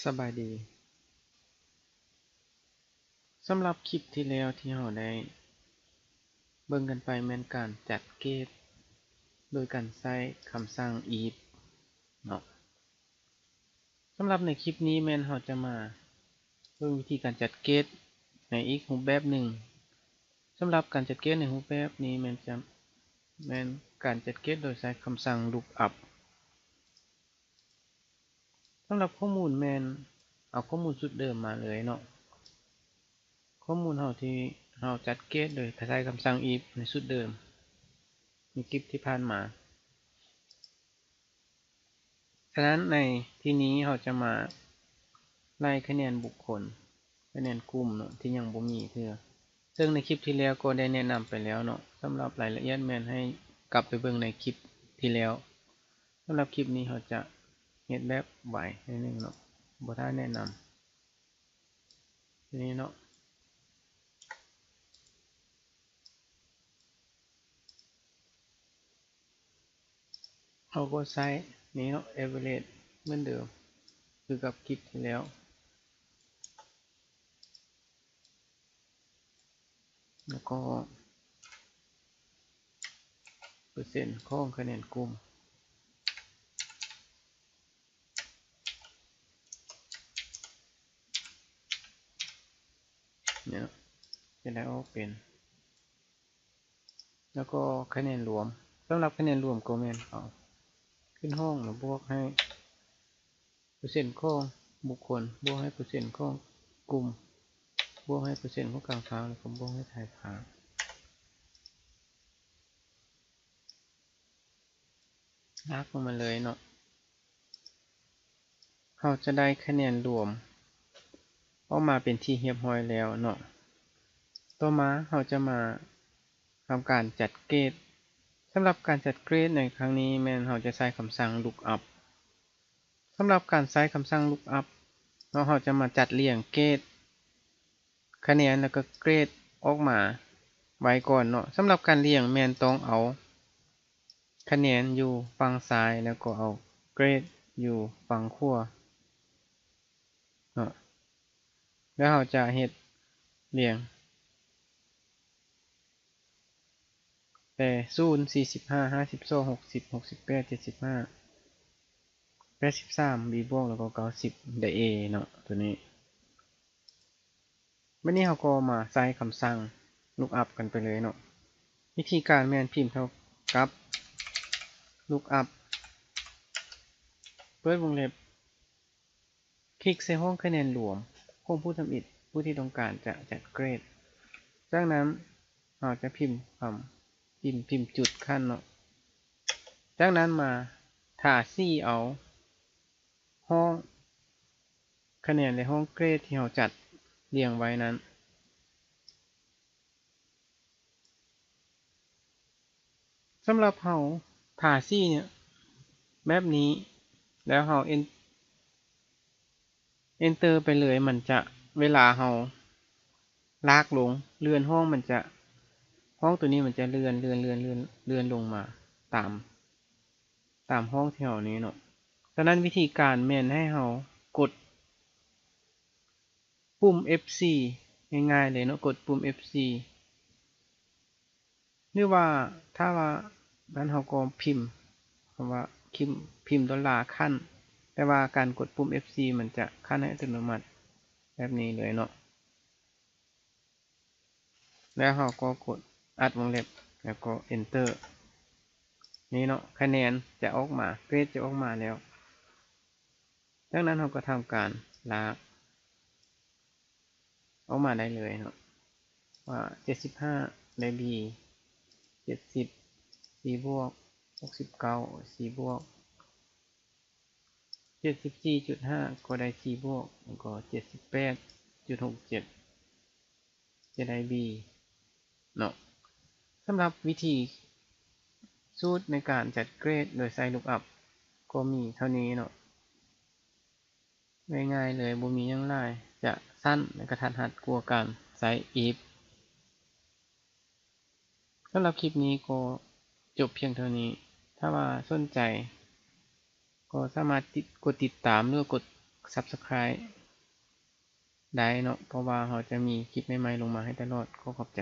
ສະບາຍດີ. ສຳລັບຄລິບທີ່ແລ້ວທີ່ເຮົາໄດ້ເບິ່ງກັນໄປແມ່ນການຈັດເກດໂດຍການໃຊ້ຄຳສັ່ງ if ເນາະ. ສຳລັບໃນຄລິບນີ້ແມ່ນເຮົາຈະມາເບິ່ງວິທີການຈັດເກດໃນອີກຮູບແບບໜຶ່ງ. ສຳລັບການຈັດເກດໃນຮູບແບບນີ້ແມ່ນຈະ ແມ່ນການຈັດເກດໂດຍໃຊ້ຄຳສັ່ງ lookup. ສຳລັບຂໍ້ມູນແມ່ນເອົາຂໍ້ມູນຊຸດເດີມມາເລີຍເນາະ. ຂໍ້ມູນເຮົາທີ່ເຮົາຈັດເກດໂດຍໃຊ້ຄຳສັ່ງ if ໃນຊຸດເດີມ ໃນຄລິບທີ່ຜ່ານມາ. ສະນັ້ນໃນທີ່ນີ້ເຮົາຈະມາໄລ່ຄະແນນບຸກຄົນ ຄະແນນກຸ່ມເນາະ ທີ່ຍັງບໍ່ມີເທື່ອ. ເຊິ່ງໃນຄລິບທີ່ແລ້ວກໍໄດ້ແນະນຳໄປແລ້ວເນາະ. ສຳລັບລາຍລະອຽດແມ່ນໃຫ້ກັບໄປເບິ່ງໃນຄລິບທີ່ແລ້ວ. ສຳລັບຄລິບນີ້ເຮົາຈະເຮັດແບບໄວໜ້ອຍໜຶ່ງເນາະ, ບໍ່ຖ້າແນະນຳ. ນີ້ເນາະ ເຮົາກໍໃຊ້ນີ້ເນາະ average ເໝືອນເດີມ ຄືກັບຄລິບທີ່ແລ້ວ. ແລ້ວກໍເປີເຊັນຂອງຄະແນນກຸ່ມເນາະ ຈະໄດ້ອອກເປັນ ແລ້ວກໍຄະແນນລວມ. ສຳລັບຄະແນນລວມກໍແມ່ນເອົາຂຶ້ນຫ້ອງ ແລ້ວບວກໃຫ້ເປີເຊັນຂອງບຸກຄົນ ບວກໃຫ້ເປີເຊັນຂອງກຸ່ມ ບວກໃຫ້ເປີເຊັນຂອງກາງທາງ ແລ້ວກໍບວກໃຫ້ທ້າຍທາງ. ລາກລົງມາເລີຍເນາະ. ເຮົາຈະໄດ້ຄະແນນລວມອອກມາເປັນທີ່ຮຽບຮ້ອຍແລ້ວເນາະ. ຕໍ່ມາເຮົາຈະມາທຳການຈັດເກດ. ສຳລັບການຈັດເກຣດໃນຄັ້ງນີ້ແມ່ນເຮົາຈະໃຊ້ຄຳສັ່ງ lookup. ສຳລັບການໃຊ້ຄຳສັ່ງ lookup ເນາະ ເຮົາຈະມາຈັດລຽງເກດຄະແນນ ແລ້ວກໍເກຣດອອກມາໄວ້ກ່ອນເນາະ. ສຳລັບການລຽງແມ່ນຕ້ອງເອົາຄະແນນຢູ່ຝັ່ງຊ້າຍ ແລ້ວກໍເອົາເກຣດຢູ່ຝັ່ງຂວາເນາະ. ແລ້ວເຮົາຈະເຮັດລຽງ ແຕ່ ສູນ ສີ່ສິບຫ້າ ຫ້າສິບສອງ ຫົກສິບ ຫົກສິບແປດ ເຈັດສິບຫ້າ ແປດສິບສາມ B ບວກ ແລ້ວກໍ ເກົ້າສິບ ໄດ້ A ເນາະ ຕົວນີ້. ບັດນີ້ເຮົາກໍມາໃຊ້ຄຳສັ່ງ lookup ກັນໄປເລີຍເນາະ. ວິທີການແມ່ນພິມເທົ່າກັບ lookup ເປີດວົງເລັບ ຄລິກໃສ່ຫ້ອງຄະແນນລວມຂອງຜູ້ທຳອິດ ຜູ້ທີ່ຕ້ອງການຈະຈັດເກຣດ. ຈາກນັ້ນເຮົາຈະພິມຄຳ ພິມ ພິມຈຸດຂັ້ນເນາະ. ຈາກນັ້ນມາທາສີເອົາຫ້ອງຄະແນນ ແລະ ຫ້ອງເກຣດທີ່ເຮົາຈັດລຽງໄວ້ນັ້ນ. ສຳລັບເຮົາທາສີເນຍ ແບບນີ້ ແລ້ວເຮົາ enter ໄປເລີຍ ມັນຈະ ເວລາເຮົາລາກລົງ ເລື່ອນຫ້ອງ ມັນຈະ ຫ້ອງຕົວນີ້ມັນຈະເລື່ອນ ເລື່ອນ ເລື່ອນ ເລື່ອນ ເລື່ອນລົງມາຕາມ ຕາມຫ້ອງແຖວນີ້ເນາະ. ສະນັ້ນວິທີການແມ່ນໃຫ້ເຮົາກົດປຸ່ມ F four ງ່າຍໆເລີຍເນາະ, ກົດປຸ່ມ F four ຫຼືວ່າຖ້າວ່ານັ້ນເຮົາກໍພິມຄຳວ່າ ພິມ ພິມໂດລາຂັ້ນ, ແຕ່ວ່າການກົດປຸ່ມ F four ມັນຈະຂັ້ນໃຫ້ອັດຕະໂນມັດແບບນີ້ເລີຍເນາະ. ແລ້ວເຮົາກໍກົດອັດວົງເລັບ ແລ້ວກໍ Enter ນີ້ເນາະ, ຄະແນນຈະອອກມາ, ເກຣດຈະອອກມາແລ້ວ. ຈາກນັ້ນເຮົາກໍທຳການລາກອອກມາໄດ້ເລີຍເນາະ ວ່າເຈັດສິບຫ້າໄດ້ B, ເຈັດສິບ C ບວກ, ຫົກສິບເກົ້າ C ບວກ, ເຈັດສິບສີ່ຈຸດຫ້າກໍໄດ້ C ບວກ, ແລ້ວກໍເຈັດສິບແປດຈຸດຫົກເຈັດ ຈະໄດ້ B ເນາະ. ສຳລັບວິທີສູດໃນການຈັດເກຣດໂດຍໃຊ້ Lookup ກໍມີເທົ່ານີ້ເນາະ, ງ່າຍໆເລີຍ, ບໍ່ມີຫຍັງຫຼາຍ, ຈະສັ້ນ ແລະ ກະທັດຮັດກວ່າການໃຊ້ If. ສຳລັບຄລິບນີ້ກໍຈົບພຽງເທົ່ານີ້. ຖ້າວ່າສົນໃຈກໍສາມາດຕິດ ກົດຕິດຕາມ ຫຼືວ່າກົດ Subscribe ໄດ້ເນາະ ເພາະວ່າເຮົາຈະມີຄລິບໃໝ່ໆລົງມາໃຫ້ຕະຫຼອດ. ຂໍຂອບໃຈ.